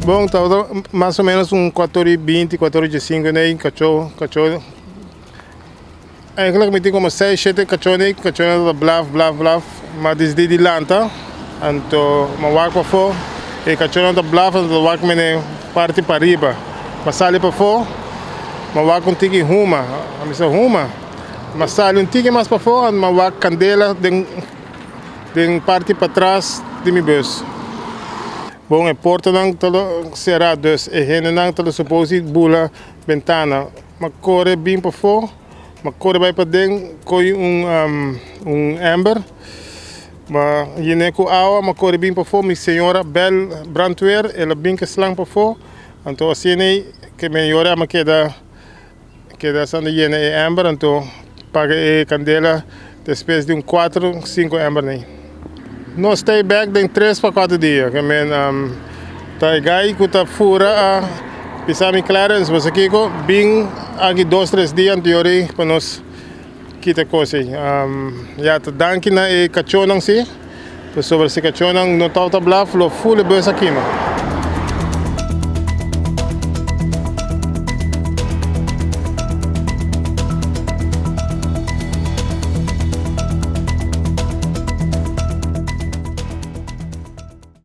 Bon, tabata mas o menos un 4:20, 4:15 nei, kachó, kachó. Eigenlijk mi tin komo seis, shete kachó nei, kachónan ta blaf, blaf, blaf. Ma disidí di lanta, anto mi a wak pafó, e kachónan ta blaf, anto ta wak mene parti pariba. Mi a sali pafó, mi a wak un tiki huma, a mi sa huma? Mi a sali un tiki mas pafó, anto mi a wak kandela den den parti patras di mi bus. Bon, e portanan ta lo será, dus e hendenan ta lo supos di bula bentana. Mi a kore bin pafó, mi a kore bai paden koe un un ember, mi a yen'é ku awa, mi a kore bin pafó, mi señora bèl brandweer, el a bin ku e slang pafó, anto asina ei ke mi yora mi a keda keda esnan ta yena e ember, anto paga e kandela despues di un kuater sinku ember nei. Nos ta e bek den tres pa kuater dia. Ke men ta e gai ku ta fura a bisa mi Clarence, bo sa kiko? Bin aki dos tres dia anterior ei pa nos kita e kos ei. Ya ta danki na e kachónan si, pasobra si kachónan no tabata blaf lo ful e bus a kima.